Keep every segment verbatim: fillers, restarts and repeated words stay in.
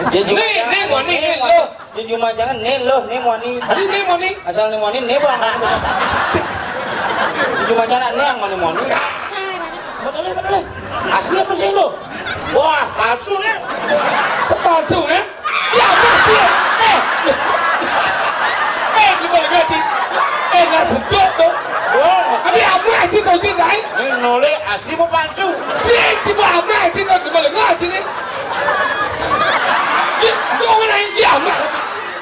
Nih, nih, moni, nih, lo. Jin Juma jangan nih lo, nih moni. Ini nih moni. Asal nih moni nih bang. Jin Juma jangan nih yang moni moni. Betul betul. Asli apa sih lo? Wah, palsu nih. Sepalsu nih. Ya mah dia. Eh. Eh, gimana gati? Eh, nggak sedot tuh. Wah, tapi apa sih kau sih, Zai? Ini noleh asli apa palsu? Sih, coba apa sih, nggak gimana nggak sih nih? Iya, lu ngomong aja, iya, mah.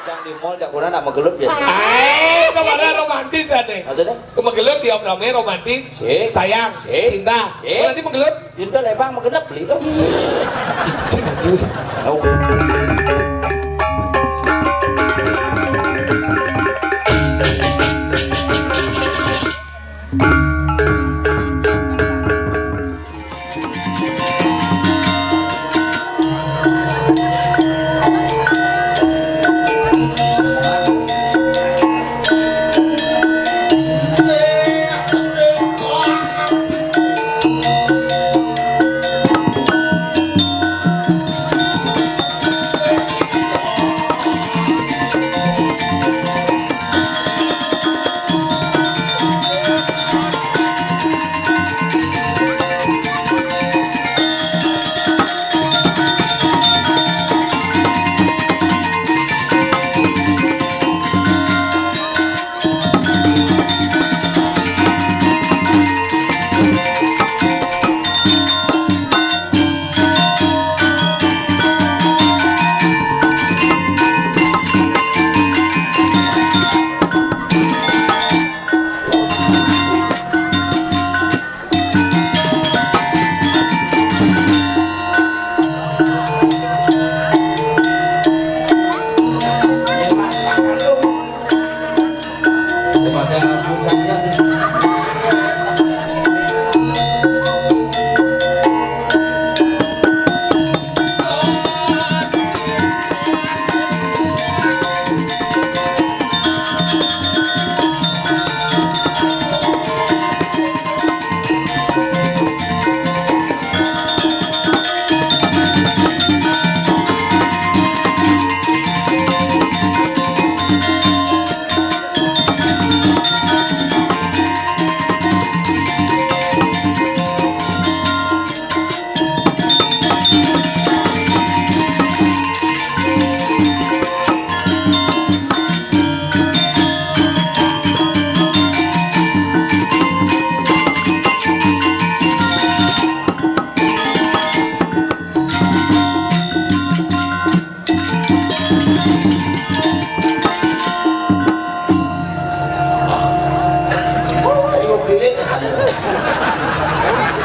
Yang di mall, jak kurang nak menggelut ya. Eh, kemana romantis ada? Maksudnya? Ke menggelut dia namanya romantis. Sik. Sayang, sik, cinta. Sik. Kalau di menggelut, cinta lebang menggenap beli tuh. Cing, aduh. Oh.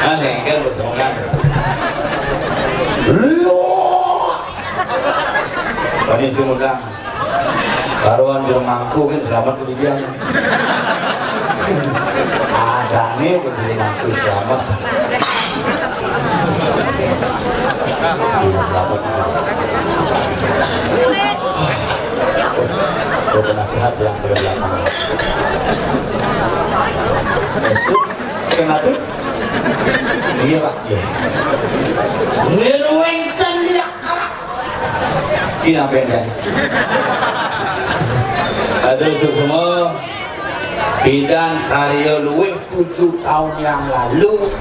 Nah, sengkel, bos, semangat. Loh. Kami sih ngundang. Karuan di rumahku kan selamat kemudian. Ada nih di rumahku selamat. Selamat. Itu penasehat yang berlaku. Itu kenapa? Iya, Pak. Iya. Ngeluengkan dia. Iya, Ben, ya. Aduh, semua bidan karya luwih tujuh tahun yang lalu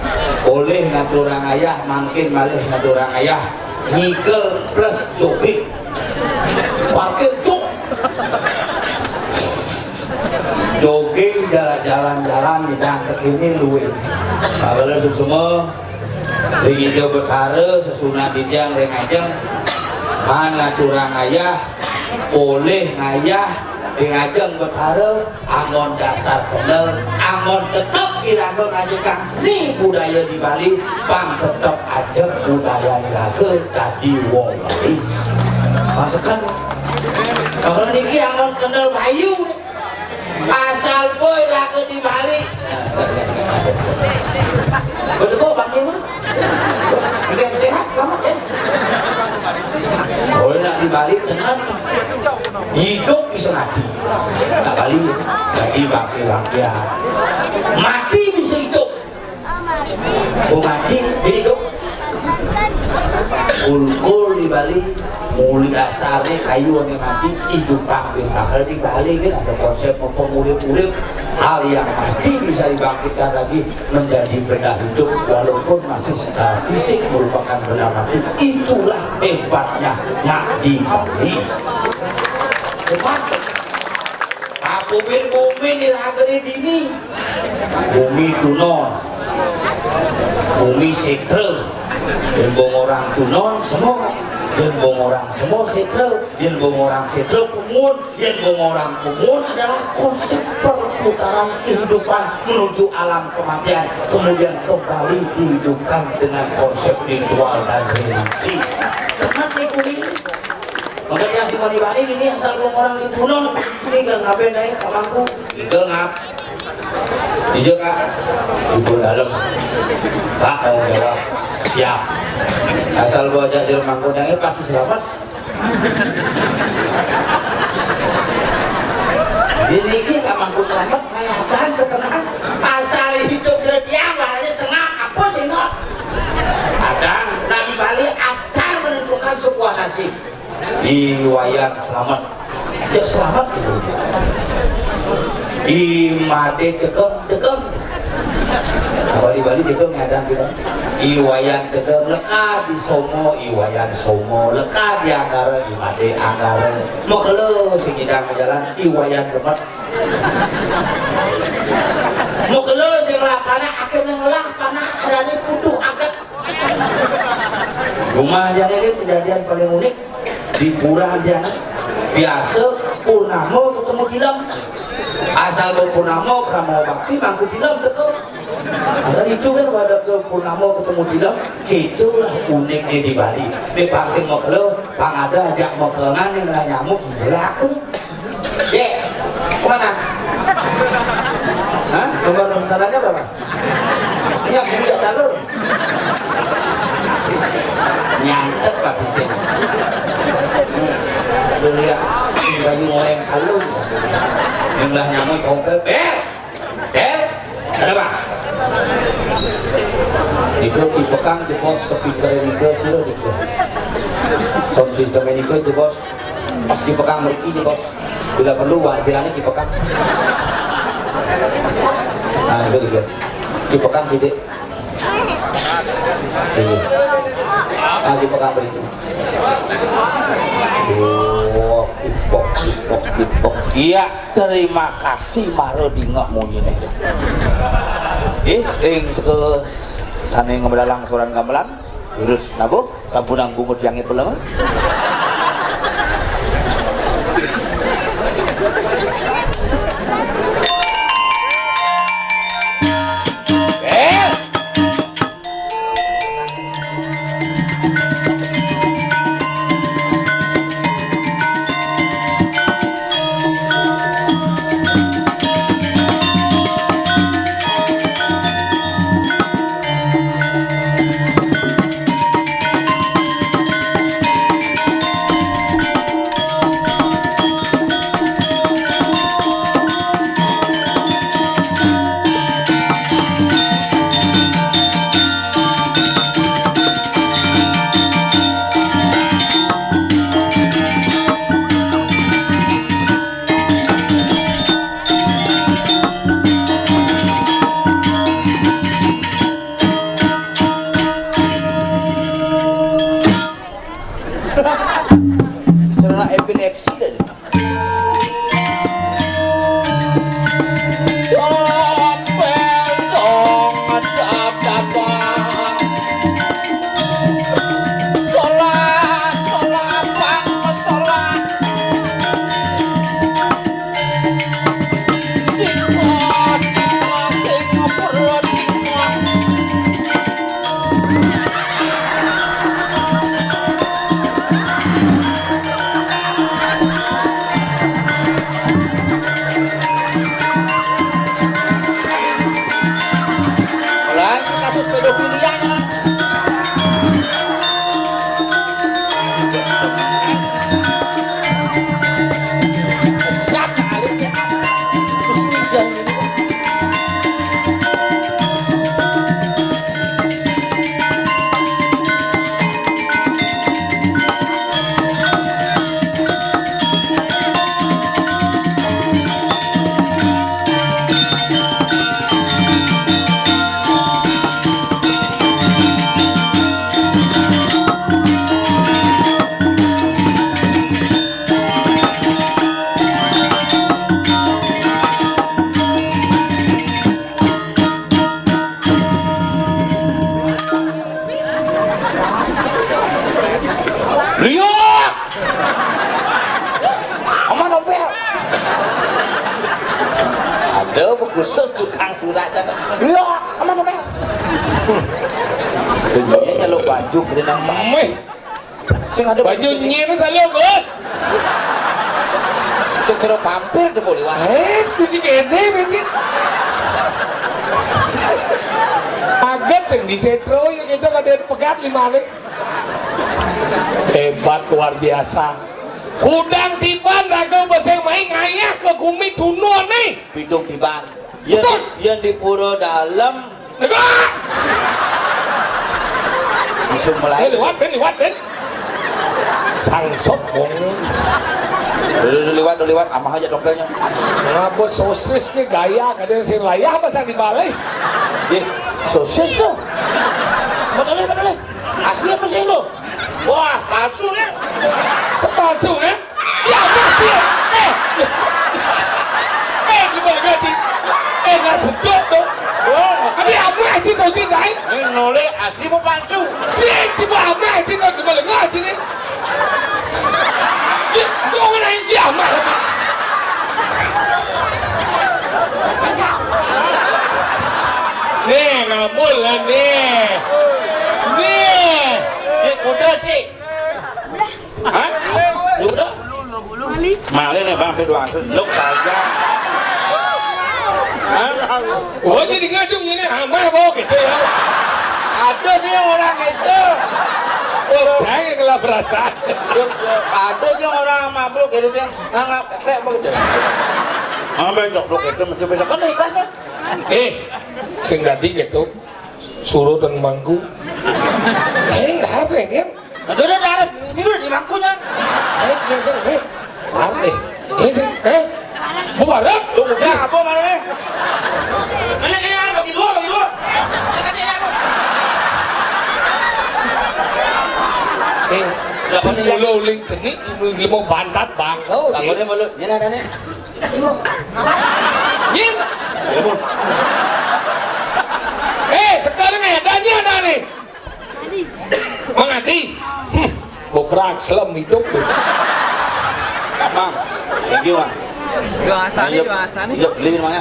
oleh ngaturang ayah, mangkin malih ngaturang ayah, nyikel plus jogging. Parkir cuk. Jogging jalan-jalan di dangdut ini luwih. Nah, kalau semua ring Ida Betara sesunat titiang ring ajeng, man ngaturang ayah, polih ngayah ring ajeng Betara, angon dasar kendel, angon tetep iraga ngajeggang seni budaya di Bali, pang tetep ajeg budaya iraga dadi wong Bali. Masakan, kalau niki angon kendel bayu. Asal boy raga di Bali. Betul kok, Bang Iman? Bikin sehat, selamat ya. Oh, nak di Bali, tenang. Hidup bisa mati. Nak Bali, mati bangke bangke. Mati bisa hidup. Oh, mati, jadi hidup. Kulkul di Bali, muli dasarnya kayu ane mati, hidup panggung bakal di Bali kan ada konsep pengurip-urip, hal yang mati bisa dibangkitkan lagi menjadi benda hidup walaupun masih secara fisik merupakan benda mati. Itulah hebatnya nyak di Bali. Cuman, aku bin bumi di lagere dini. Bumi tunon, bumi setra. Yen bong orang tunon semo, yen bong orang semo setra, yen bong orang setra kumun, yen bong orang kumun adalah konsep perputaran kehidupan menuju alam kematian, kemudian kembali dihidupkan dengan konsep ritual dan religi. Tepat niku niki. Makanya si Mani Bani ini asal bong orang di tunon, ini kan ngapain ae kamangku? Itu ngap. Iya, Kak. Ibu dalam. Kak, tanggung jawab. Siap. Asal bawa aja jero mangkuk yang pasti selamat. Ini ki Kak Mangkuk selamat, kayak ada setengah. Asal hidup jero tiang, barangnya setengah. Apa sih, Nok? Ada, nah, di Bali ada menentukan sebuah nasib. I Wayan selamat. Ya, selamat gitu. I Made degem, degem. Apa di Bali degem ngadang gitu. I Wayan degem, leka di Somo, I Wayan Somo, leka di Anggara, I Made Anggara. Mokelo sing ngidang jalan, I Wayan gemet. Mokelo sing lapana akhirnya ngelah panah, berani putuh aget. Rumah aja ini kejadian paling unik. Di pura aja biasa purnama ketemu tilem. Asal mau purnama, krama bakti, mangku tilem teko. Ada itu kan pada ke purnama ketemu tilem. Itulah uniknya di Bali. Di pangsing mau kelo, pang ada ajak mau kelengan yang nyamuk, gila aku. Dek, kemana? Hah? Nomor pesanannya berapa? Iya, punya jalur. Nyangkut Pak Husin. Lu lihat, bayu ngoreng kalung. Jumlah nyamuk kompel. Bel! Bel! Ada, Pak? Itu di Pekang, di pos speaker ini ke sini, di pos. Sound system ini ke, di pos. Di Pekang mriki, di pos. Bila perlu, wah, bilangnya di Pekang. Nah, itu dia. Di Pekang, di dek. Iya. Ah, di Pekang mriki. Oh, ipok, ipok, ipok. Iya, terima kasih, maro dingeh munyine. Eh, ring seke sane ngemelalang soran gamelan, terus nabo, sampunang bungut yang pelem. Eh! Sus tukang surat kan. Iya, aman apa? Dunia nyeluk baju gede nang. Meh. Sing ada baju nyir selalu, Bos. Cek jero pampir deh boleh wah. Es, biji gede, biji. Aget sing disetro ya kita kada pegat lima nih. Hebat luar biasa. Kudang tiban raga beseng main ngayah ke gumi tunun nih. Pitung tiban. Yen, yen di pura dalem. Negak! Bisa mulai. Eh, liwat, Ben, liwat, Ben. Sangsot, Bong. Udah, udah, liwat, udah liwat. Amah aja dompelnya. Ngapa sosis nih gaya, kadang sing layah pasang di balai. Ih, sosis tuh. Betul, betul. Asli apa sih lu? Wah, palsu nih. Sepalsu nih. Ya, mah dia. Eh. Eh, gimana ganti? Eh, nggak sedot tuh. Wah, tapi apa sih tau sih, Zai? Ini noleh asli apa palsu? Sih, coba apa sih, nggak gimana ganti nih? Ya, lu ngomong aja, ya, mah. Nih, ngabul lah, nih. Nih. Ya, kuda sih. Hah? Ya udah. Malih nih, Bang, Ridwan. Lu saja. Hah? Oh, jadi ngajung ini amah, Bang, gitu ya. Ada sih orang itu. Oh, jangan kelah perasaan. Ada sih orang mabuk gitu sih. Nganggap kayak begitu. Ambil goblok itu, mesti bisa kan ikhlas ya. Eh, sing tadi gitu. Suruh dan mangku. Eh, enggak ada, ya. Nah, udah, udah, udah. Ini udah di mangkunya. Eh, dia sih, eh. Tarik, eh. Ini sih, eh. Mubarak. Lu udah apa mana nih? Ini, ini, ini, bagi dua, bagi dua. Ini kan ini apa? Eh, udah, cemil uling cenik, cemil mau bantat bangkau. Takutnya malu. Ini ada nih. Yin. Eh, sekarang ada nih, ada nih. Mang Adi. Hmm. Boprak selem hidup tuh. Mang, thank you, Mang. Dua asa nih, dua asa nih. Iya, beli minumannya.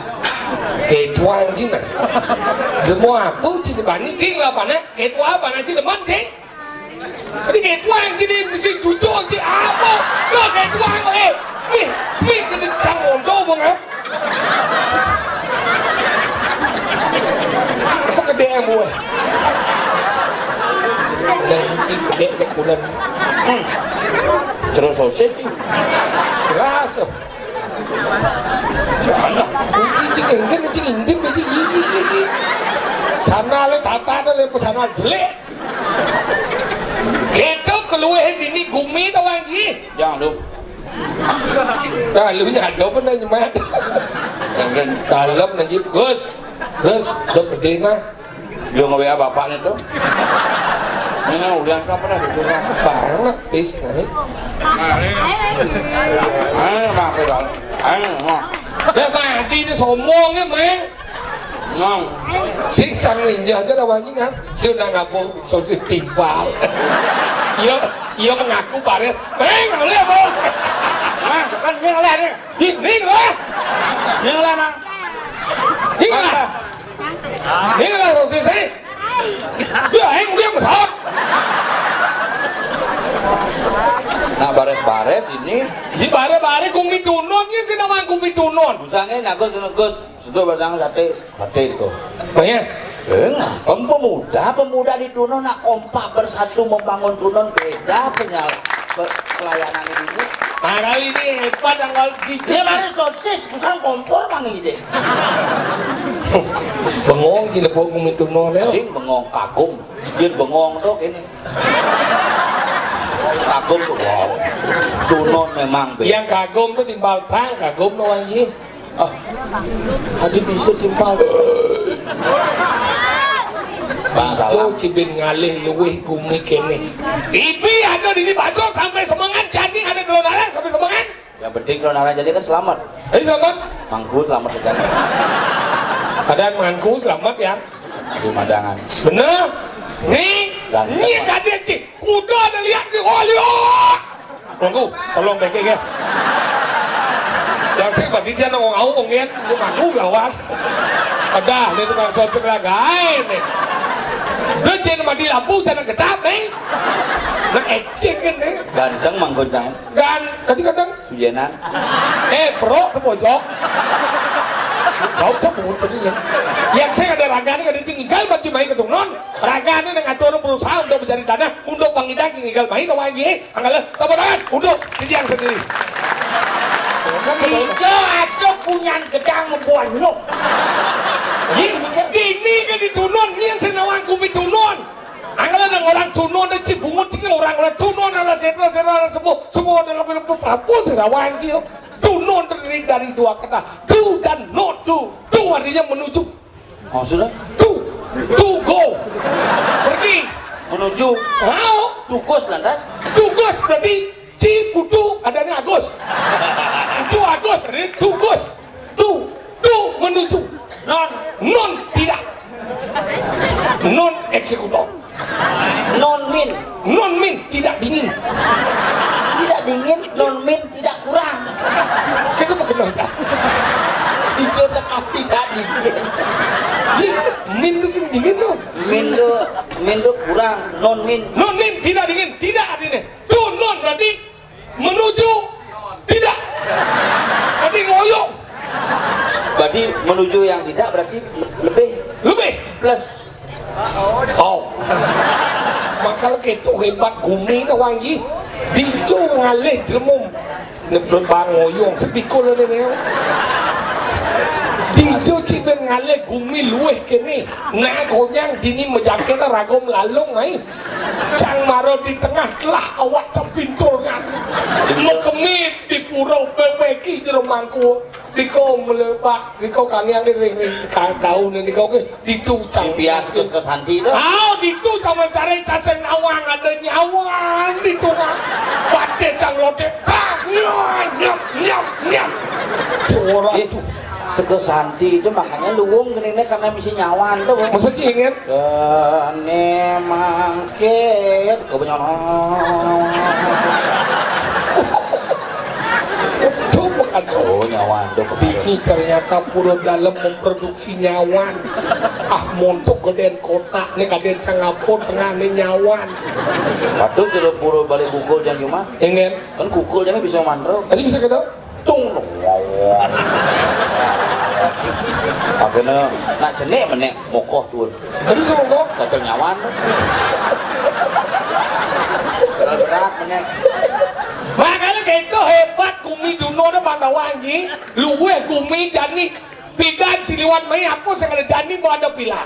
Ketua anjing, kan? Semua apa sih dibanding cing lah, mana? Ketua apa nanti demen, cing? Ini ketua anjing, ini mesti cucu, anjing apa? Lo ketua, eh, nih, nih, kena cang mondo, Bang, ah. Apa gede yang buat? Dan gede, gede, bulan. Hmm. Terus sosis. Keras, oh. Kunci cing engken, cing indem, cing iki, iki. Sana le tata ada le sana jelek. Gitu keluar dini gumi tau lagi. Jangan lu. Nah, lu nya ada apa nanya mat? Engken. Salam nanti Gus. Gus, udah gede nah. Yo nge-W A bapaknya tuh. Ini udah kapan ada surat? Banget, bis, nah. Ayo, maaf ya, Bang. Ayo, maaf. Lah, tadi ini sombongnya, Mang. Ngong. Sing cang linjah aja dah wangi kan. Dia udah ngaku sosis timpal. Iya, iya mengaku bares. Mang, boleh apa? Mang, kan ini lah nih. Ini lah. Ini lah, Mang. Ini lah. Mang. Ini lah sosis, eh. Dia yang dia besar. Nah, bares-bares ini. Di bare-bare gumi tunun, ini sih nama gumi tunun. Busangnya nagus, nagus. Seduk basang sate, sate itu. Banyak. Eh, ngapa pemuda, pemuda di Tunun nak kompak bersatu membangun Tunun beda penyal pe-, pelayanan ini. Nah, kali ini hebat tanggal tujuh. Dia mari sosis, pusang kompor mang ide. Bengong sih lepuk gumi Tunun ya. Sing bengong kagum. Dia bengong tuh ini. Kagum tuh wow. Tunun memang beda. Yang kagum tuh timbal tang kagum tuh anjing. Ah, tadi bisa timpal. Bang, salah. Cibin ngalih luwih gumi kene. Tipi ada di sini bakso sampai semengan, jadi ada kelonaran sampai semengan. Yang penting kelonaran jadi kan selamat. Ayo selamat. Mangku selamat saja. Ada mangku selamat ya. Pemandangan. Bener? Nih, dan nih kaget sih. Kuda ada lihat nih, oh lihat. Tunggu, tolong bengke, guys. Yang sih, Di dia nang wong au, wong ngen, wong mangku lawas. Kedah, dia tukang socek lah, gae, nih. Dia jen mati lampu, jangan gedap, nih. Nah, ecek kan, nih. Ganteng manggon taun. Gan, tadi kadang Sujenan. Eh, pro ke pojok. Kau cek pungut tadi ya. Yang saya ada ragane, ada tinggal baju main keturunan. Ragane yang ngatur berusaha untuk mencari tanah untuk Bang Idang tinggal main apa lagi? Angkala, tepuk tangan untuk Ijang sendiri. Ijo atuh punyan gedang buah nyuk. Ini kan di tunun, ini yang saya nawang kupi tunun. Angkala nang orang tunun, ada cibungut, cing orang, orang tunun, ada sedra, sedra, ada semua, semua ada lebih, lebih apa sih nawang kio. Tunun terdiri dari dua kata, do dan not. Do, do artinya menuju. Oh, sudah. Do, do go. Pergi. Menuju. Mau. Tukus lantas. Tukus berarti Ciputu adanya Agus. Itu Agus, ini tukus. Tu. Tu menuju. Non. Non tidak. Non eksekutor. Non min. Non min tidak dingin. Tidak dingin, non min tidak kurang. Kita mau kenal dah. Itu tekan tidak dingin. Ini min itu sih dingin tuh. Min tuh, min tuh kurang, non min. Non min tidak dingin, tidak artinya. Tuh non berarti menuju tidak. Tapi ngoyong. Berarti menuju yang tidak berarti lebih. Lebih. Plus. Oh. Makanya itu hebat gumi itu wangi. Dijo ngalih jelemu. Neblon bang ngoyong sepikul ini nih. Dijo ciben ngalih gumi luweh kene. Nah, gonyang dini mejakena ragom lalung mai. Sang maro di tengah telah awak cepintul kan. Mekemit di pura beweki jero mangku. Diko melebak, diko kaniang di ring ring daun diko ke ditu cang. Bias ke santi tu. Ah, ditu cang mencari caseng nawang ada nyawan ditu kan. Badai sang lodek. Nyam nyam nyam. Suara tu. Seke santi itu makanya luwung gini nih karena misi nyawan tuh. Masa sih ingin? Kene mangkit, kau punya. Itu bukan. Oh, nyawan tuh. Ini ternyata pura dalam memproduksi nyawan. Ah, montok gedeen kotak nih, kadeen cangapon tengah nih nyawan. Padahal jero pura balik kukul jang cuma. Ingin. Kan kukul jangan bisa mandro. Tadi bisa kata? Tung. Akhirnya nak jenik menek mokoh tuh. Tadi bisa mokoh? Kacau nyawan. Kalau berat menek. Makanya kayak itu hebat gumi dunia ada Pandawa anjing. Luweh gumi jani pidan ciliwan mai apa sing ada jani mau ada pila.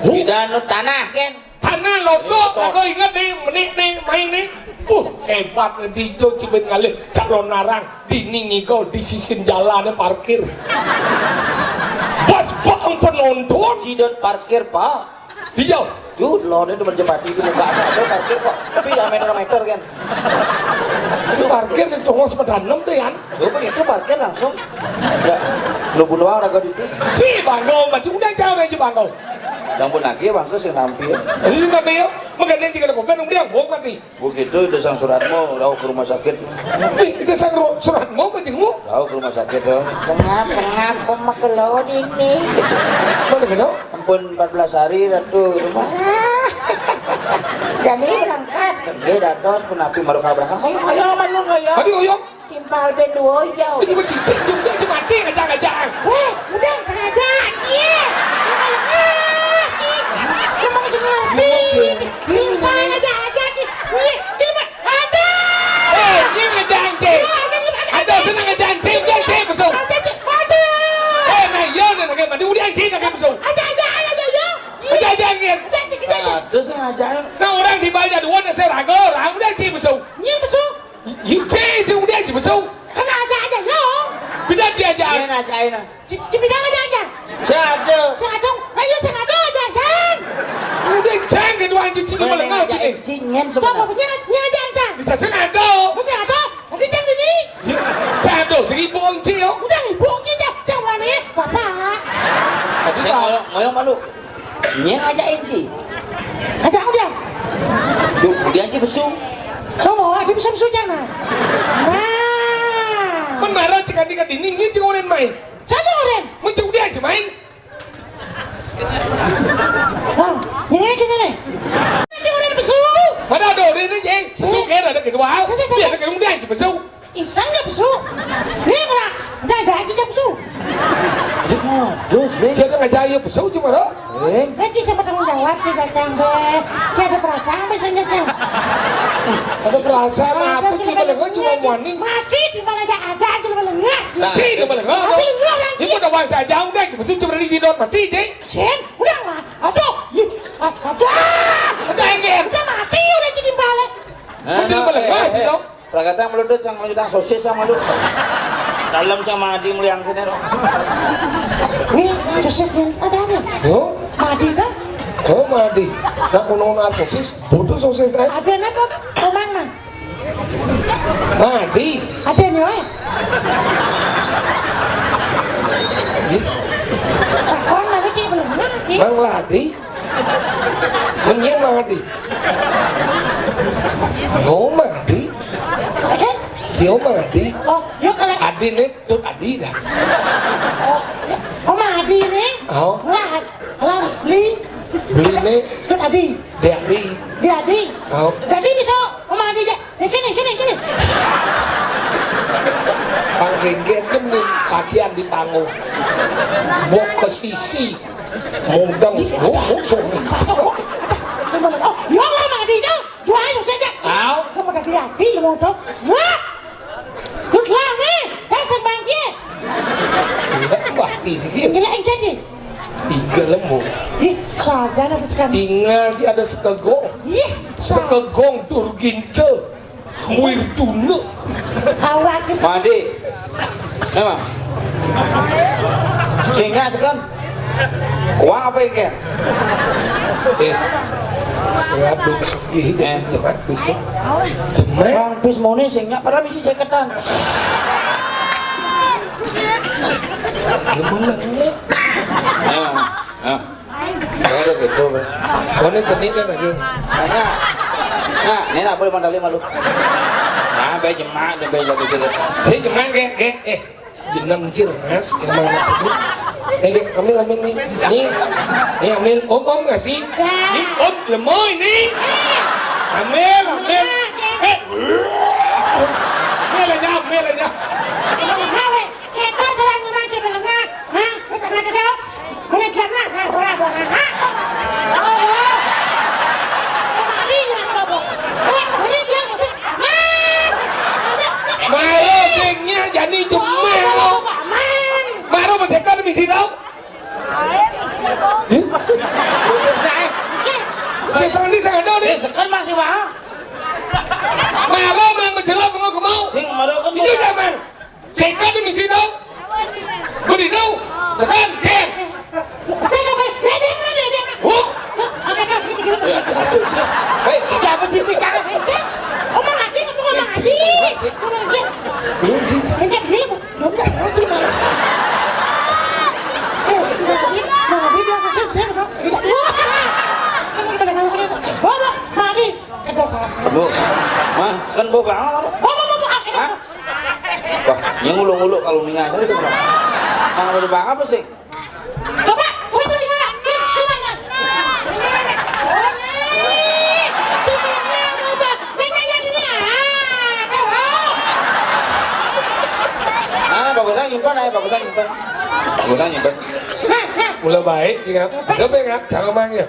Pidan nu tanah kan. Tanah lodok, aku inget nih, menik nih, main nih. Uh, hebat nih, dijo cibin ngalih calon narang. Dini ngigol di sisin jalannya parkir. Bos bang penonton. Sidot parkir, Pak. Dijo. Tuh, lo itu berjepati di muka ada parkir kok. Tapi ya meter-meter kan. Itu parkir di tongos pedanem tuh, Yan. Yo, begitu parkir langsung. Ya, lu bunuh orang kau itu. Ci bangga, maju udah jauh aja bangga. Yang pun lagi bangga sih nampil. Jadi sih nampil, mengganti tiga kopen, udah yang bong mati. Begitu udah sang suratmu, tahu ke rumah sakit. Eh, udah sang ru-, suratmu, apa jengmu? Tahu ke rumah sakit tuh. Pengap, pengap, pemakelo ini. Mana kena? Ampun empat belas hari ratu rumah. Jadi berangkat. Dia dados pun api baru berangkat. Ayo, ayo, malu ayo. Tadi oyong. Timpal ben duo jauh. Ini mah cicing juga, ini mati ngajak-ngajak. Weh, udah sengaja, iya. Ngomong cuma api. Timpal aja, aja, Ci. Iya, cuma, aduh. Eh, ini ngajak, Ci. Iya, ada, ada, ada. Ada senang ngajak, Ci. Udah, Ci, besok. Ada, Ci. Aduh. Eh, nah, iya, nih, pakai mandi, udah, Ci, pakai besok. Aja, aja, aja, aja, iya. Aja, aja, Ci, kita, Ci. Aduh, sengaja. Nah, orang dibayar dua, nih, saya ragu, orang udah, Ci, besok. Iya, besok. Ice jeung dia aja besok. Kan ada aja, yo. Beda dia aja. Iya, aja, aja. Ci, ci beda aja, aja. Saya ada. Saya ada. Ayo, saya ada aja, aja. Udah, cang, gitu aja, cing, malah ngajain, cing, nyen sebenarnya. Bapak, dia, dia aja, aja. Bisa saya ada. Bisa ada. Tapi cang ini. Cado, seribu onci, yo. Udah, ibu onci aja. Cang mana, Bapak? Tapi saya ngoyong, ngoyong malu. Nyén ajaké, Ci? Ajak udah. Duh, dia Ci besu. Sopo? Dia bisa besu jangan. Nah. Kan marah cik adi ka dinding, ini cik Sana orang. Mun cék udah aja main. Wah, ini aja nih. Ini orang pesu. Mana ada orang ini, Jeng? Pesu kan ada kedua. Saya, saya, Dia saya. Ada kedua aja pesu. Isang ya pesu. Ini orang. Enggak ada aja pesu. Aduh, aduh, Sing. Siapa ngajak ya pesu cuma lo? Sing. Ngaji sama tanggung jawab sih datang deh. Saya ada perasaan apa sih datang? Ada perasaan apa sih, cuma lengah, cuma wani. Mati di mana aja, ada aja lengah. Cih, cuma lengah. Mati lengah orang. Ini udah wasa jauh deh, cuma sih cuma di jidon mati deh. Sing, udah lah. Aduh, ih, a-, aduh. Udah, Engger. Udah mati, udah jadi balik. Udah balik, eh, eh, sih, eh. Dong. Prakatang meludut, cang meludut, sosis sama lu. Dalam cang madi muliang sini, dong. Nih, sosis nih, ada apa? Oh? Madi kan? Oh, madi. Nak mau nona sosis, butuh sosis, eh? Ada apa? Omang, Mang? Madi. Ada nih, oi. Ih. Cakon, mana sih belum ngerti? Mang Ladi. Menyen Mang Adi. Yo Mang Adi. Eh? Yo Mang Adi. Oh, yo kalau Adi nih, Tut Adi dah. Oh, ya. Oh, Mang Adi nih. Oh. Lah, lah, beli. Beli nih. Tut Adi. Dia Adi. Dia Adi. Oh. Jadi bisa, oh, Mang Adi aja. Nih, kene, kene, kene. Pang genggen kan nih, kakian di panggung. Bok ke sisi. Mudeng. Ih, ada. Oh, oh, sorry. Masuk, oh, ada. Gimana? Oh, ya Allah, Mang Adi, dah. Jual saja. Au. Kamu udah hati-hati, lu mau tahu? Wah! Lu telah nih, dasar bangkit. Enggak, Mbak, ini dia. Gila, enggak, nih. Tiga lemu. Ih, saja nanti sekarang. Ingat sih ada sekegong. Ih, sa- Sekegong Durgince. Wirtune. Awak ke Mandi. Emang. Singa sekan. Kuang apa ikan? Eh, selalu sugih. Eh. Cemat bisa. Cemat. Mang pis mone singa padahal misi seketan. Gimana? Emang. Ah. Kayak gitu, Bang. Koné cenik kan lagi. Nah, nah, ini nak boleh mandali malu. Nah, bae jemak, bae lagi sini. Saya jemak, gé, gé. Eh, jeneng cir, mas, nama anak cenik. Eh, gé, ambil, ambil nih. Nih, nih ambil. Om, om ngasih. Nih, om, lemo ini. Ambil, ambil. Eh. Ambil aja, ambil aja. Kita jalan sama aja, Bang. Hah? Wis ana kena. Mulai jam lah, nah, ora, ora, nah. Oh, oh. Kemari, ya, apa, Bu? Eh, ini dia, Bu, sih. Aman. Malu singnya jadi jemeh, lo. Aman. Malu masih kan di sini, tau? Hah? Oke. Biasa ini saya ada, nih. Eh, sekan masih mahal. Malu, main menjelok, mau, mau. Sing, malu kan. Ini udah, man. Sekan di sini dong. Ku di dong. Sekan, ken. Huk. Hei, siapa sih pisang? Omong ati, ngomong ati. Ngomong ati. Ngomong ati. Ngomong ati, biasa sip, sip, kok. Ngomong ati. Ngomong ati. Ngomong ati. Bu, man, kan bau banget. Hah? Wah, yang nguluk-nguluk kalau ningan tadi tuh. Mana bau banget apa sih? Coba, coba tuh ningan. Gimana? Ah, bagusnya nyimpan aja, bagusnya nyimpan. Bagusnya nyimpan. Mulai baik, sih, kan? Ada apa, kan? Jangan manggil.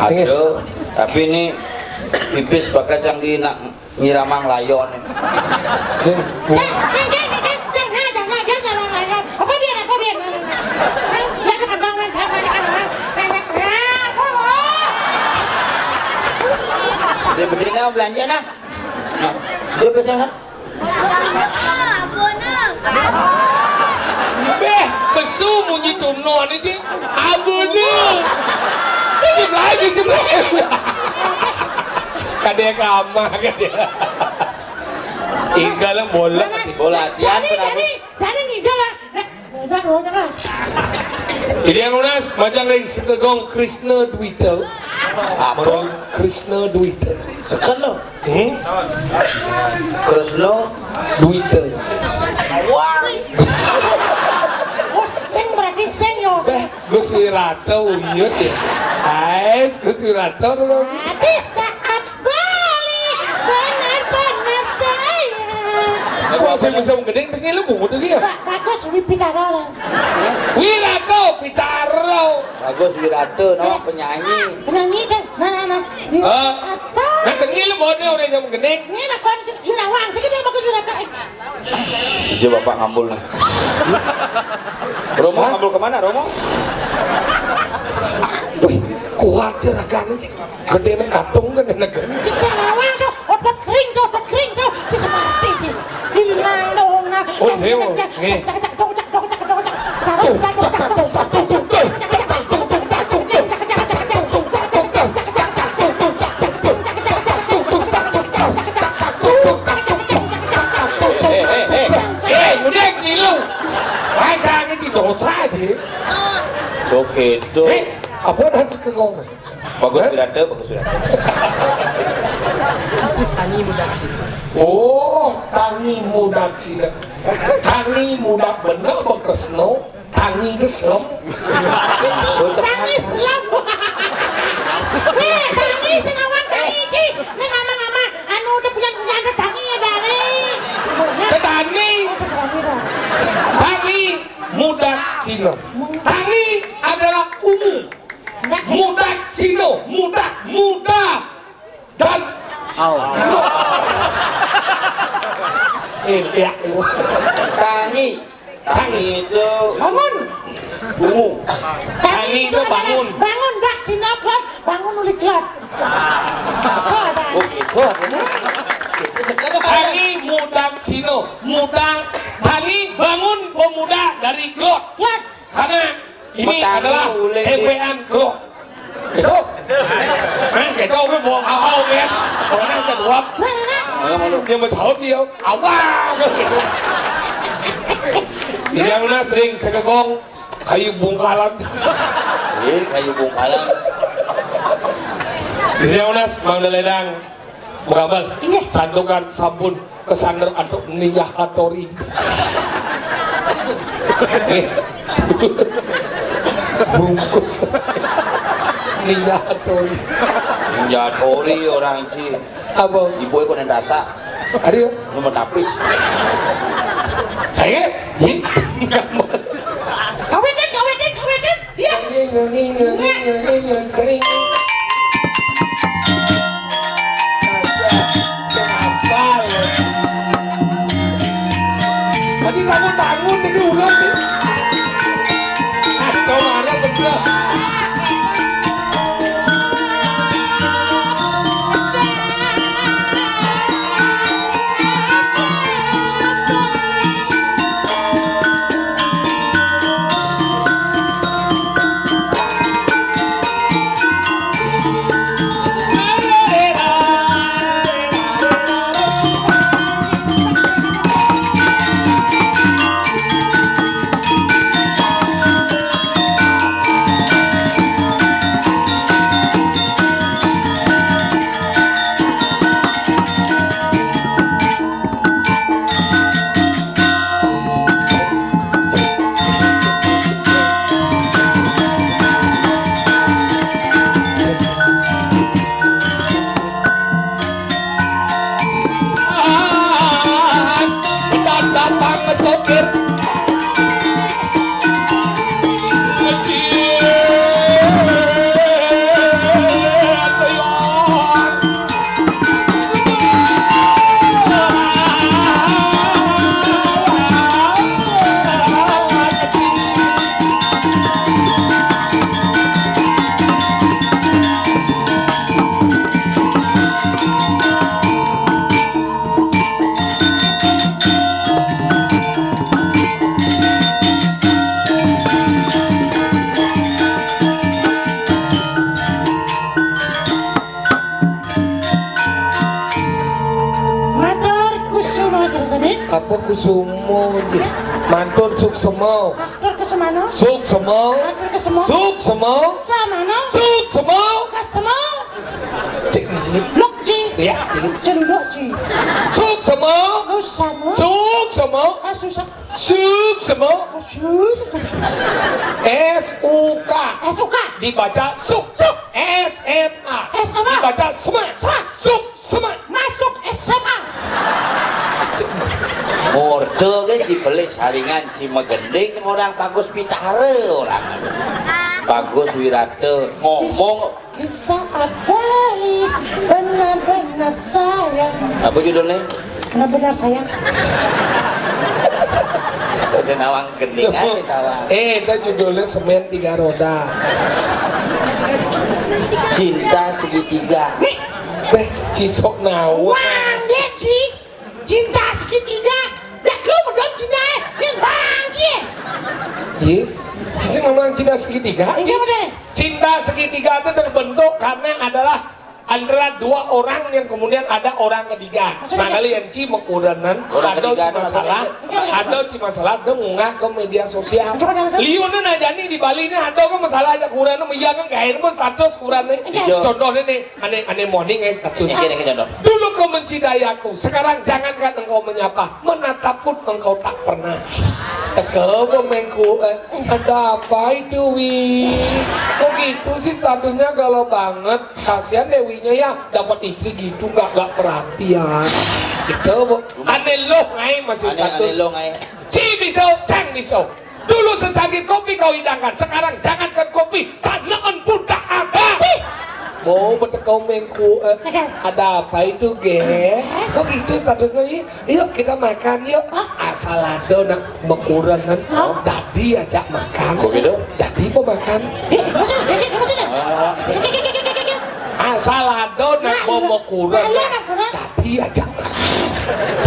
Aduh, tapi ini pipis bakas yang di nak nyiramang layon. Sing. Apa biar, apa biar? Dia bedanya belanja nah. Nah, dia biasa kan? Béh, pesu munyi tumno niki. Abune. Iki lagi, iki lagi. Kadé kamah kadé. Igal bola. Bola latihan. Jadi, kenapa? Jadi, jadi ngidul lah. Udah, udah, udah. Jadi yang lunas, majang dari Sekegong Krisna Dwita. Apa? Krishna Dwita. Sekan lo. Hmm? Kresna Dwita. Wah, sing berarti sing yo. Beh, Gus Wirata, oh iya ya. Ais, Gus Wirata tuh. Di saat Bali benar-benar sayang. Aku sing bisa menggending, pengen lu bungut lagi ya? Ba-, bagus, Wi Pitaro lah. Wirata Pitaro. Bagus Wirata, no, penyanyi. Penyanyi deh, nah, nah, nah. Iya, Hah? Apa? Nah, kenil bodoh orang yang menggending. Ini nak kau sih, Yurawang, sih kita bagus Wirata. Sejak bapak ngambul nih. Romo ngambul kemana, Romo? Wih, kuat ya ragane sih. Gede nang katung kan enak. Sing ngawang tuh, otot kering tuh, otot kering tuh. Si seperti ini. Hilang dong, nah. Oh, iya, nih. Cak, cak, cak, dong, cak, dong, cak, dong, cak. Taruh, taruh, taruh, taruh, taruh. Eh, eh, eh, eh. Eh, udah ngilu. Macam itu dosa sih. Oke, itu. Eh, apa dah sekegong? Bagus Wirata, bagus Wirata. Tangi Mudaksina. Oh, Tangi Mudaksina. Tangi muda bener, Bang Kresno. Tangi geslem. Tangi slem. Eh, Tangi senawan Tangi, Ci. Ning ngomong-ngomong, anu udah punya, punya ada Tangi ya, Dari. Petani. Tangi Mudaksina. Tangi adalah ungu. Mudaksina, muda, muda. Dan Au. Eh, ya, eh. Tangi. Tangi itu bangun. Bungu. Tangi itu bangun. Bangun, dak sinablan, bangun uli kelot. Oh, gitu artinya. Itu sekarang. Tangi Mudaksina, muda, Tangi bangun pemuda dari kelot. Kelot. Karena ini adalah ewean kelot. Gitu. Kan gitu, gue mau au-au, kan. Pokoknya saya jawab. Ayo, malu. Dia mau sahur dia. Awal. Dia udah sering segegong kayu bungkalan. Iya, kayu bungkalan. Dia udah mau ledang. Meramal. Inggih. Santukan sampun kesandar antuk Ninja Hattori. Nggih. Bungkus. Ninja Hattori. Ninja Hattori orang Ci. Apa? Ibu iku nang dasak. Aduh. Lu mau tapis. Ayo. Kawetan, kawetan, kawetan. Iya. Kering, kering, kering, kering, kering. Tadi kamu bangun ini ulang nih. Ah, kau marah bener. Matur Kusuma sami-sami. Apa Kusumo, Ji? Matur Suksema. Matur Kesumano. Suksema. Matur Kesemo. Suksema. Samano. Suksema. Kesemo. Cik, Ji. Luk, Ji. Ya. Celuduk, Ci. Suksma. Susah, Mak. Suksma. Ah, susah. Suksma. Ah, susah. S U K. S U K. Dibaca suk. Suk. S M A. S M A. Dibaca sma. Sma. Suksma. Masuk S M A. Murda ke Ci Pelik saringan, Ci Magending orang Bagus Pitara orang. Bagus Wirata ngomong. Kisah baik, benar-benar sayang. Apa judulnya? Benar-benar sayang. Saya nawang gending aja tawang. Eh, itu judulnya Semen Tiga Roda. Cinta Segitiga. Beh, Ci sok nawang. Wah, dia, Ci. Cinta segitiga. Dak lu medot Cina, eh. Yang bangkie. Iya. Sing ngomong cinta segitiga. Iya, bener. Cinta segitiga itu terbentuk karena adalah antara dua orang yang kemudian ada orang ketiga. Maksudnya? Nah, kali yang Ci mekurenan, orang ada ketiga Ci masalah, ada Ci masalah, dia ngunggah ke media sosial. Coba, coba, coba. Liunan aja nih di Bali ini ada kok masalah aja kurenan, iya kan, kayak status kurenan. Iya. Contohnya nih, Ane, ane moni ngai status. Iya, iya, iya, iya. Dulu kau mencidayaku, sekarang jangankan engkau menyapa, menatap pun engkau tak pernah. Teko mengku, eh, ada apa itu, Wi? Kok gitu sih statusnya galau banget? Kasihan deh Winya ya, dapat istri gitu, gak, gak perhatian. Gitu, Bu. Ane loh ngai masih status. Ane loh ngai. Ci biso, cang biso. Dulu secangkir kopi kau hidangkan, sekarang jangankan kopi, tanaan pun tak ada. Mau betekau mengku, eh, ada apa itu, Ge? Kok gitu statusnya, Yi? Yuk, kita makan, yuk. Asal ada nak mekurenan, dadi ajak makan. Kok gitu? Dadi mau makan. Asal ada nak mau mekurenan, dadi ajak makan.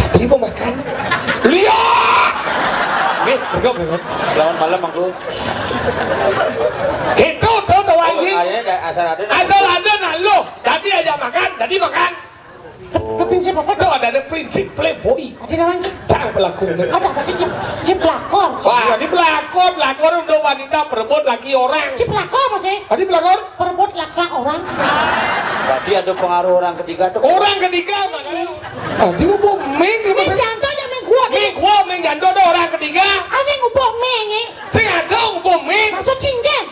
Dadi mau makan. Lihat. Nih, berikut, berikut. Selamat malam, Mangku. Gitu, tuh, tuh, Wahyu. Asal ada nak. Asal ada nak lo. Dadi ajak makan, dadi makan. Prinsip apa? Tuh, ada, ada prinsip playboy. Ada namanya. Jangan berlaku. Ada, ada cip, cip lakor. Wah, ini pelakor, pelakor untuk wanita berebut laki orang. Cip lakor masih. Tadi pelakor? Berebut laki orang. Berarti ada pengaruh orang ketiga tuh. Orang ketiga, makanya. Tadi gua booming, gimana sih? Janto aja main gua. Main gua, main janto ada orang ketiga. Ada yang gua booming, ya. Sing ada gua booming. Maksud singgen.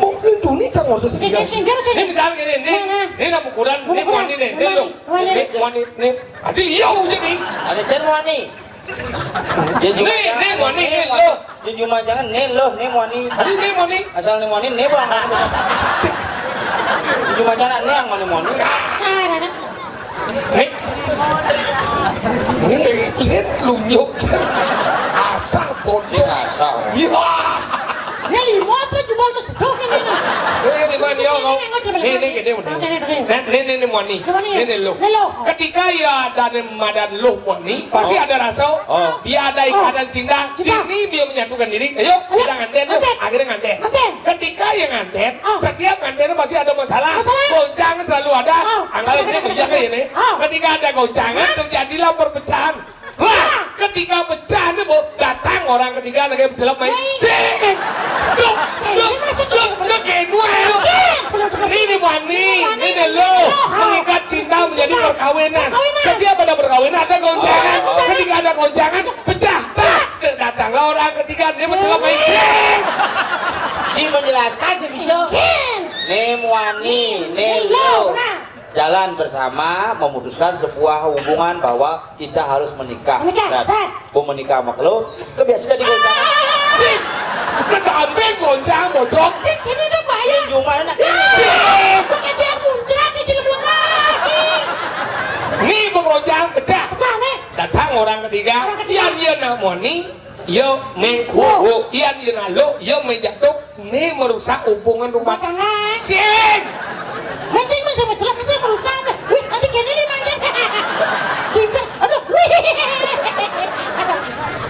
Mau melindungi cang waktu sendiri. Ini misalnya gini, ini, ini ukuran, ini moni nih, ini lo. Ini moni, ini. Ada iya aja nih. Ada cen moni. Nih, nih moni, ini lo. Dia cuma jangan nih lo, nih moni. Ada ini moni. Asal nih moni, nih bang. Cuma jangan nih yang moni moni. Nih. Nih, cet, lunyuk, cet. Asah, bodoh. Asah. Iya. Ini limo apa jubal mesedok ini, nih? Ini limo, yo, kau. Ini, ini, ini, ini. Oke, oke, oke. Nih, nih, nih, nih, moni. Ini moni. Ini, nih, lo. Ini lo. Ketika ya ada nih madan lo moni, pasti ada rasa. Oh. Dia ada ikatan cinta. Cinta. Ini dia menyatukan diri. Ayo, kita nganten, yuk. Nganten. Akhirnya nganten. Nganten. Ketika yang nganten, setiap nganten pasti ada masalah. Masalah. Goncang selalu ada. Angkal ini kerja kayak ini. Ketika ada goncangan, terjadilah perpecahan. Lah, ketika pecah nih, Bu, datang orang ketiga lagi mencelep main. Sing. Duk, duk, duk, duk, kayak dua, ya. Ini nih, Wani. Ini lo. Mengikat cinta menjadi perkawinan. Setiap ada perkawinan, ada goncangan. Ketika ada goncangan, pecah. Tak. Datanglah orang ketiga, dia mencelep main. Sing. Ci menjelaskan, Ci bisa. Nih, Wani. Nih, lo. Jalan bersama memutuskan sebuah hubungan bahwa kita harus menikah. Menikah, set. Mau menikah sama lo, kebiasaan jadi goncangan. Sip. Kesampe goncang, bocok. Ini udah bahaya. Cuma enak. Pakai dia muncrat, dia jadi lagi. Nih, mau goncang, pecah. Pecah, nih. Datang orang ketiga. Orang ketiga. Yang dia nak moni. Yo mengku, iya di lalu, yo menjatuh, nih merusak hubungan rumah tangga. Sing. Masing masih betul sih merusak. Wih, tadi kene nih manggil. Pinter. Aduh, wih. Aduh.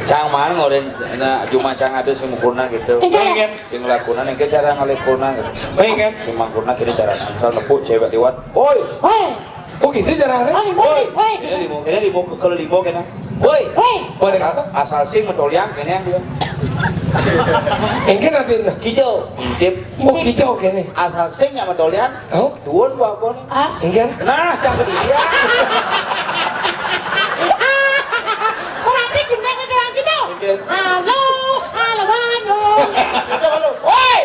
Cang man ngoren na cuma cang ada sing mukuna gitu. Iya. Sing lakuna nih cara ngalekuna gitu. Pengen. Sing mangkuna kiri cara. Misal nepuk cewek liwat. Oi. Oi. Oh gitu caranya? Oh, limo, woi. Woi. Kena limo, kena limo, ke-, kalau limo kena. Woi. Woi. Boleh asal, kata? Asal sing metoliang kena yang dia. Engké nanti nah. Kijo, dip. Oh, kijo kéné. Asal sing nyama dolian. Oh, tuun bawa. Ah, engké. Nah, cakep dia. Berarti gimana doang gitu? Halo, halo Bandung. Halo, halo. Woi.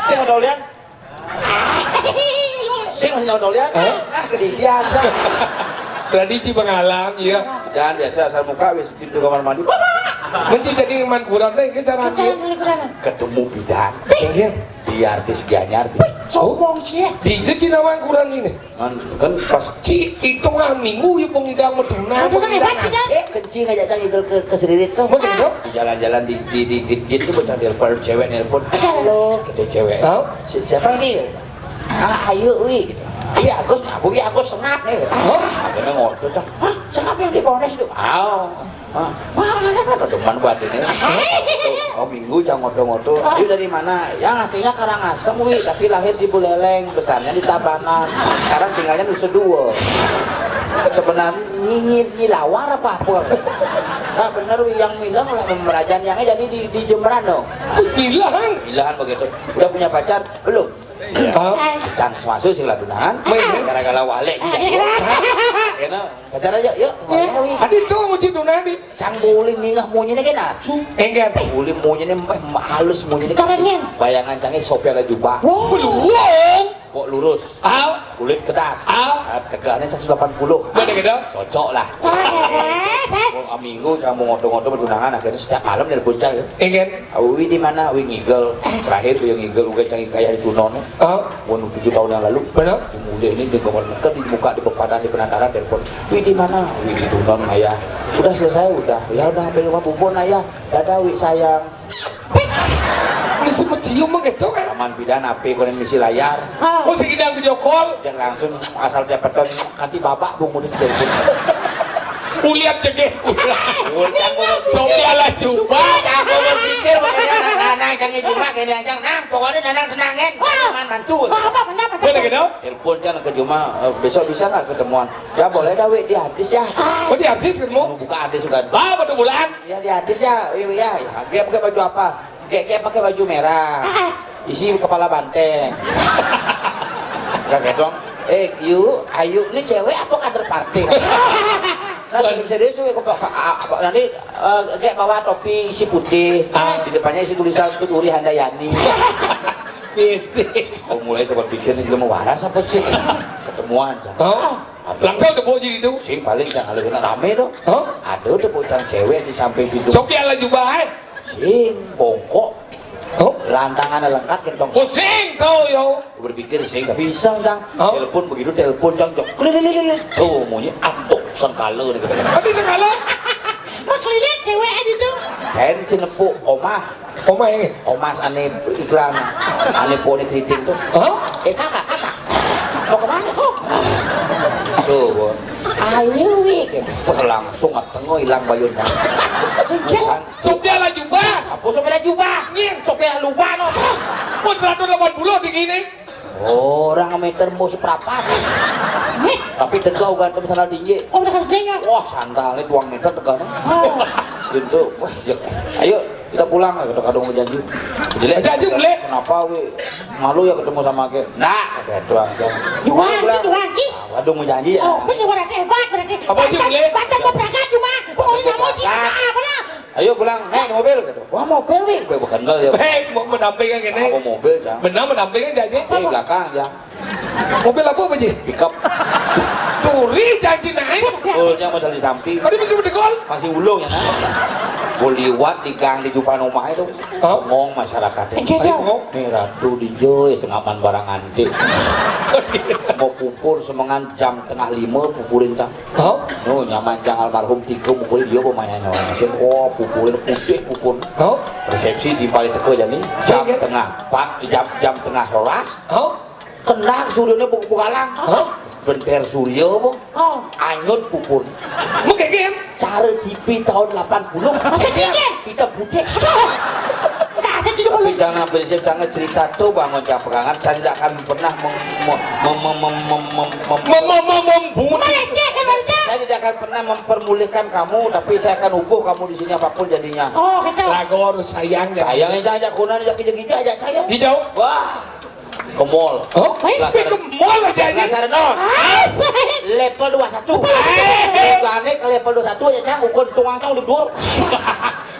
Sing dolian. Sing masih nyawa dolian. Hah? Ah, kedidian. Tradisi pengalam, iya. Dan biasa asal muka wis pintu kamar mandi. Mesti jadi man kurang deh, ke cara dia. Ketemu bidan. Iya. Di artis Gianyar. Sombong sih. Di Cina man kurang ini. Kan, kan pas ci itu minggu ya pengidang meduna. Aduh, kan hebat sih, Cina. Kencing aja cang itu ke ke selirit tuh. Mau gitu? Jalan-jalan di di di di, di itu bocah telepon cewek nelpon. Halo, gitu cewek. Hah? "Si- siapa ini?" "Ah, ayo wi." "Iya Agus, nah, wi Agus sengap nih." Hah? Akhirnya ngotot cang. "Hah, sengap yang dipones tuh?" "Ah, ah, wah, demen badannya." Oh, minggu cang ngotot-ngotot. "Yuk, dari mana?" "Yang aslinya Karangasem wi, tapi lahir di Buleleng, besarnya di Tabanan. Sekarang tinggalnya Nusa Dua." Sebenarnya nyingit nyilawar apa apa. Nggak bener wi, yang milang lah merajaan yangnya jadi di di Jemberan dong. Bilang. Bilang begitu. "Udah punya pacar?" "Belum." Hah? Cang masuk sing lah tunangan. Gara-gara walek juga. Karena pacaran yuk, yuk. Adi tuh nguci tunangan di. Cang boleh ningah monyene kan nafsu. Enggak. Boleh monyene meh halus monyene. Caranya? Bayangan cangnya sopir ada jubah. Belum. Kok lurus. Au. Kulit kedas. Au. Ah, tegaknya seratus delapan puluh. Mana gitu? Cocok lah. Oh, minggu cang mau ngotot-ngotot tunangan akhirnya setiap malam nelpon cang ya. Enggak. "Awi di mana?" "Wi ngigel." Terakhir wi ngigel uga cang kaya di tunon. Oh. Mun tujuh tahun yang lalu. Benar. Di muda ini di kamar mungkin di muka di pepadan di penataran telepon. "Wi di mana?" "Wi di tunon ayah." "Udah selesai udah." "Ya udah sampai rumah bubon ayah." "Dadah wi sayang." Ini si pecium mah gitu kan. Aman bidan api konen misi layar. Oh, si kidang video call. Jangan langsung asal dapetan kanti babak bungut itu. Kulihat jegeh. Udah mau Sopi ala coba. Aku berpikir makanya anak-anak cang cuma kayak cang nang pokoknya nanang tenang kan. Aman mantul. Apa benar benar. Benar gitu. Telepon kan ke Juma, "Eh, besok bisa nggak ketemuan?" "Ya boleh dah wi, di hadis ya." Oh, di hadis ketemu. Buka hadis juga. Ah, betul bulan. "Ya di hadis ya, iya ya." "Ya, dia pakai baju apa?" "Dia, dia pakai baju merah. Isi kepala banteng." Kaget dong. "Eh, Yu, Ayu ini cewek apa kader partai?" Nah, serius, serius, wi, kok, apa, apa, nanti eh, kayak bawa topi isi putih, di depannya isi tulisan Tuturi Handayani. Mistik. Oh, mulai coba pikir nih, jelema waras apa sih? Ketemuan, Cang. Oh, langsung tepuk jadi itu. Sing paling Cang, kalau kena rame dong. Oh? Ada tepuk Cang cewek di samping pintu. Sopi ala jubah, eh? Sing bongkok. Oh? Lantangan lengkap kentong. Pusing kau yo. Berpikir sing tapi iseng Cang. Oh? Telepon begitu, telepon Cang, jok. Kelilililil. Tuh, munyi antuk sengkala nih. Tapi sengkala? Mas lihat cewek itu. Kan si nepuk omah. Omah ini. Omas ane iklan, ane pone keriting tuh. Hah? Eh, kakak, kakak, mau kemana kok? Tuh, Bu. Ayo wi, gitu. Wah, langsung tengok hilang bayunnya. Bukan. Sopir ala jubah. Apa sopir ala jubah? Nying. Sopir ala lubah no. Pun seratus delapan puluh tinggi nih. Orang meter mau seperapat. Tapi tegau ganteng sandal tinggi. Oh, udah kasih dia. Wah, sandalnya dua meter tegau. Gitu. Wah, ayo kita pulang, kata kadung janji. Jelek. Janji boleh. Kenapa wi? Malu ya ketemu sama ke. Nah, kata doang. Jual, jual, ki. Kadung janji ya. Oh, ini orang hebat berarti. Apa sih boleh? Bantu mau berangkat cuma. Pokoknya mau cita apa dah? Ayo pulang, naik di mobil, gitu. Wah, mobil wi, gue bukan ya. Hei, mau mendampingkan gini. Apa mobil, Cang? Benar mendampingkan janji. Di belakang, Cang. Mobil apa, Pak Ji? Pickup. Turi janji naik. Oh, Cang, modal di samping. Tadi masih berdegol. Masih ulung ya, nah. Gue liwat di gang di jupan rumah itu. Hah? Ngomong masyarakatnya. Iya, Cang. Nih, Ratu di Joy, sengaman barang antik. Mau pupur semengan jam tengah lima, pupurin, Cang. Hah? No, nyaman Cang almarhum tiga mukul dia pemainnya. Sing, oh, pukulin putih, pukul. Hah? Resepsi di balik teko jani jam tengah empat, jam jam tengah rolas. Hah? Kena suryanya buka bukalang. Hah? Benter surya apa? Oh. Anyut pupun. Mungkin kan? Cara T V tahun delapan puluh. Masa cincin? Hitam putih. Aduh. Nah, Tapi jangan prinsip, jangan cerita tuh bangun jam pegangan. Saya tidak akan pernah mem- mem- mem- mem- mem- mem- Mem- mem- mem- membunuh. Melecehkan wanita. Saya tidak akan pernah mempermulihkan kamu, tapi saya akan ubuh kamu di sini apapun jadinya. Oh, gitu. Lagu harus sayang ya. Sayang aja aja kunan aja kita kita aja saya. Hijau. Wah. Ke mall. Oh, baik. Lah, ke mall aja aja. Lah, sarana. Asik. Level dua satu. Eh. Gane ke level dua satu aja, Cang. Ukur tungang, Cang, udah dua.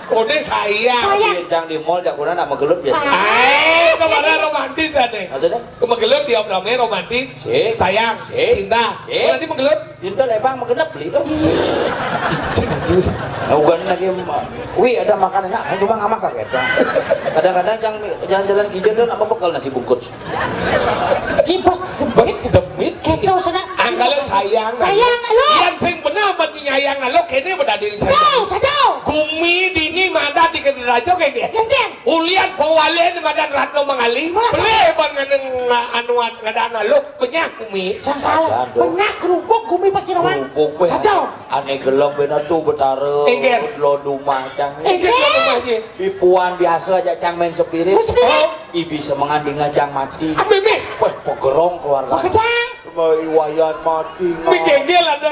Kode sayang. Sayang. Tapi yang di mall jak kurang nak menggelut biasa. Eh, kemana romantis ya nih? Maksudnya? Ke menggelut dia namanya romantis. Sik. Sayang. Sik. Cinta. Sik. Nanti menggelut. Cinta lebang menggenep beli tuh. Nah, bukan lagi ma- Wi ada makan enak, cuma nggak makan gitu. Kadang-kadang yang jalan-jalan kijang tuh nak bekel nasi bungkus. Ih, bos, bos demit. Kedo sana. Angkala sayang. Sayang, lo. Yang sing bener mesti nyayang lo, kene beda diri saya. Tuh, satu. Gumi dini mada di kedirajo kayak dia. Genten. Ulian pawalen madan Ratno Mangali. Mula. Beli ban nganeng anuan ngadana lo, penyah gumi. Sangkal. Satu. Penyah kerupuk gumi pakirawan. Kerupuk, weh. Satu. Ane gelem bena tu betara. Engger. Lo dumah cang. Engger lo dumah je. Ipuan biasa aja cang main spirit. Main spirit. Oh. Ibi semengan dinga cang mati. Ambil, ambil. Weh, pegerong keluarga. Pakai cang. Iwayan mati. Ambil gengel ada.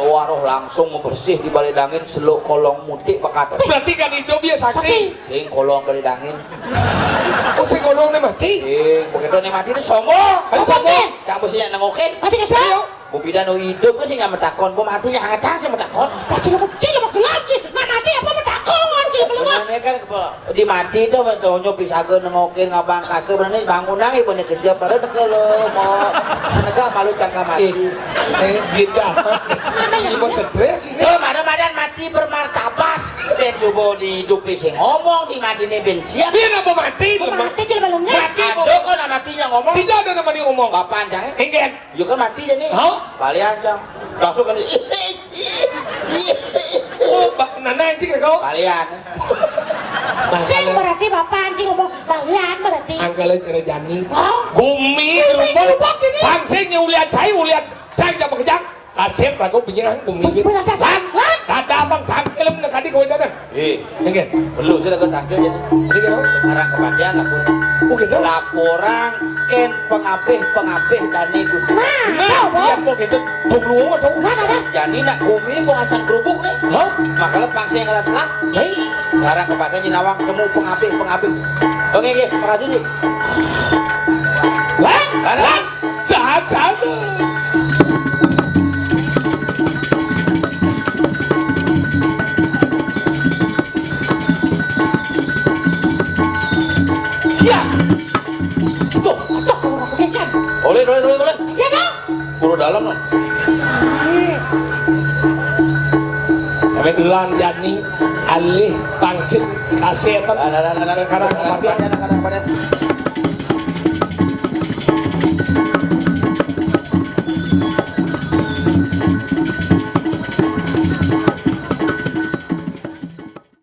Waroh langsung membersih di balik dangin seluk kolong mutik pekat. Berarti kan hidup dia sakti. Sakti. Sing kolong balik dangin. Oh, sing kolong ni mati. Sing begitu ni mati tu songo. Ayo, songo. Cang besi nak nengokin. Mati kan? Ayo. Bu Pidan nu hidup kan sing nggak metakon, bu mati nya hangat sing metakon. Dah cila cila mah gelap sih. Nak mati apa metakon cila belum. Benar kan kepala di mati tu betul nyo pisaga nengokin ngabang kasur benar ni bangunan ibu ni kerja pada teka lo mau negak malu cangka mati. Eh, eh, gitu apa? Ibu stres ini. Tuh, mana-mana mati bermartabat. Dan coba di hidup sing ngomong di mati ni ben siap. Dia nak mati, mati cila belum. Mati. Ada kok nak mati yang ngomong. Tidak ada nama dia ngomong. Bapak aja. Enggak. Yo kan mati je ni. Hah? Balian cang. Langsung kan. Oh, ba- nana anjing kau. Balian. Sing berarti bapak anjing ngomong balian berarti. Angkala cara jani. Hah? Gumi. Gumi rubuk. Rubuk ini. Bangsin nya ulian cai ulian cai jam kejang. Kasep ragu penyerang gumi. Benar dasar. Lan. Dada abang tangkil mana kadi kau dada. Eh, oke. Perlu sila ke tangkil jadi. Jadi kenapa? Sekarang kematian aku. Oh gitu. Laporan ken pengabih-pengabih dani Gusti. Nah, nah, dia kok gitu. Tunggu atau? Nah, nah, nah. Jadi nak gumi pengacan kerubuk nih. Hah? Makanya pangsi yang kalian telah. Hei. Sekarang kematian nyinawang temu pengabih-pengabih. Oke, oke, makasih Ji. Lan, lan, sehat-sehat. Siap. Tuh, tuh, bukan. Oleh, oleh, oleh, oleh. Ya, Bang. Pura dalam lah. Lan jani alih pangsit kasih apa? Lah, lah, lah, lah, lah. Sekarang kematian. Sekarang kematian.